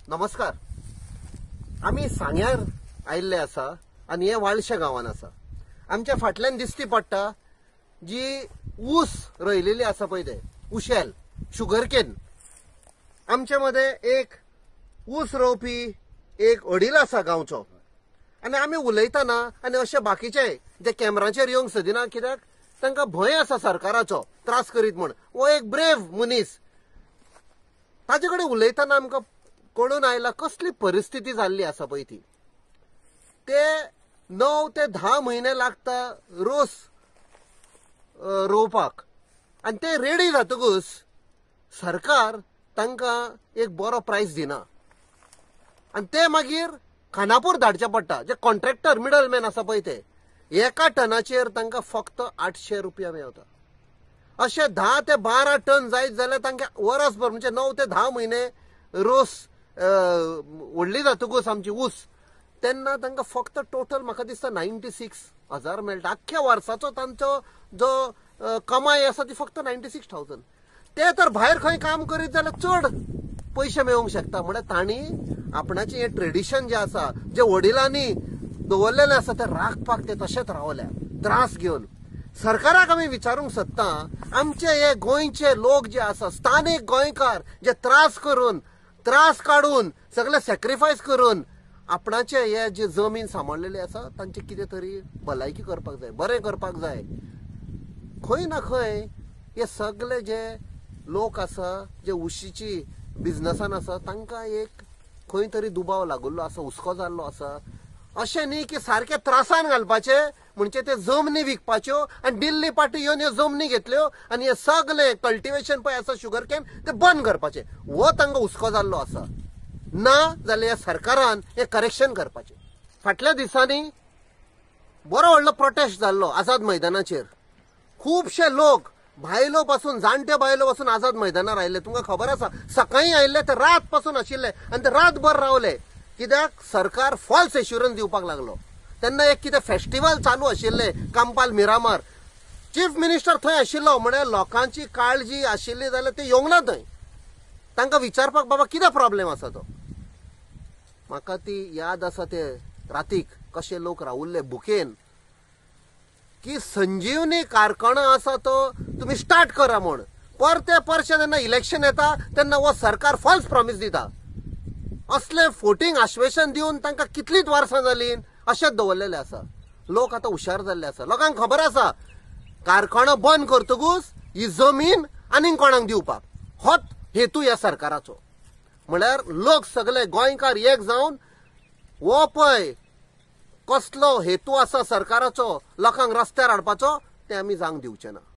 नमस्कार. आमी सांग्यार आयिल्ले आसा आनी हे वाळशे गांवान आसा. आमच्या फाटल्यान दिसती पडटा जी ऊस रोयलेली आसा पळय, ते उशेल शुगरकेन. आमचे मदें एक ऊस रोवपी एक वडील आसा गांवचो आनी आमी उलयतना आनी अशे बाकीचे जे कॅमेराचेर येवंक सोदिना कित्याक तांकां भंय आसा सरकाराचो त्रास करीत म्हूण. हो एक ब्रेव मनीस, ताजे कडेन उलयतना आमकां कळून आयला कसली परिस्थिती जाल्ली आसा पळय ती. ते 9 ते 10 म्हयने लागता रोस रोवपाक आनी ते रेडी जातकूच सरकार तांकां एक बरो प्रायस दिना आनी ते मागीर खानापूर धाडचे पडटा. जे कॉन्ट्रॅक्टर मिडलमॅन आसा पळय ते एका टनाचेर तांकां फक्त 800 रुपया मेळटा. अशे 10 ते 12 टन जायत जाल्यार तांकां वरसभर म्हणजे 9 ते 10 म्हयने रोस व्हडली जातकूच आमची ऊस तेन्ना तांकां फक्त टोटल म्हाका दिसता 96,000 मेळटा. आख्ख्या वर्साचो तांचो जो कमाय आसा ती फक्त 96,000. ते तर भायर खंय काम करीत जाल्यार चड पयशे मेळोवंक शकता. म्हळ्यार तांणी आपणाचें हें ट्रेडिशन जें आसा, जे वडिलांनी दवरलेलें आसा तें राखपाक ते तशेंच रावल्या त्रास घेवन. सरकाराक आमी विचारूंक सोदता, आमचे हे गोंयचे लोक जे आसा, स्थानीक गोंयकार जे त्रास करून त्रास काडून सगळे सॅक्रिफायस करून आपणाचे हे जे जमीन सांबाळलेली आसा तांचे कितें तरी भलायकी करपाक जाय, बरें करपाक जाय. खंय ना खंय हे सगळे जे लोक आसा जे उशीची बिजनसान आसा तांकां एक खंय तरी दुबाव लागुल्लो आसा, हुस्को जाल्लो आसा. अशें न्ही की सारके त्रासान घालपाचे म्हणजे ते जमनी विकपाच्यो आनी दिल्ली पार्टी येवन ह्यो जमनी घेतल्यो आनी हे सगळे कल्टिवेशन पळय आसा शुगर can ते बंद करपाचे. हो तांकां हुस्को जाल्लो आसा. ना जाल्यार ह्या सरकारान हें करेक्शन करपाचें. फाटल्या दिसांनी बरो व्हडलो प्रोटेस्ट जाल्लो आझाद मैदानाचेर. खुबशे लोक बायलो पासून जाणट्यो बायलो पासून आझाद मैदानार आयिल्ले. तुमकां खबर आसा सकाळीं आयिल्ले ते रात पासून आशिल्ले आनी ते रातभर रावले कित्याक सरकार फॉल्स एश्युरन्स दिवपाक लागलो. तेन्ना एक कितें फेस्टिवल चालू आशिल्लें कांपाल मिरामार, चीफ मिनिस्टर थंय आशिल्लो. म्हळ्यार लोकांची काळजी आशिल्ली जाल्यार ते येवंक ना थंय तांकां विचारपाक बाबा कितें प्रॉब्लेम आसा तो. म्हाका ती याद आसा ते रातीक कशे लोक रावुल्ले भुकेन की संजीवनी कारखानो आसा तो तुमी स्टार्ट करा म्हूण. परते परशे जेन्ना इलेक्शन येता तेन्ना हो सरकार फॉल्स प्रॉमीस दिता. असले फोटींग आश्वेसन दिवन तांकां कितलींच वर्सां जालीं अशेंच दवरलेलें आसा. लोक आतां हुशार जाल्ले आसा. लोकांक खबर आसा कारखानो बंद करतकूच ही जमीन आनीक कोणाक दिवपाक, होच हेतू ह्या सरकाराचो. म्हळ्यार लोक सगळे गोंयकार एक जावन हो पळय कसलो हेतू आसा सरकाराचो लोकांक रस्त्यार हाडपाचो ते आमी जावंक दिवचे ना.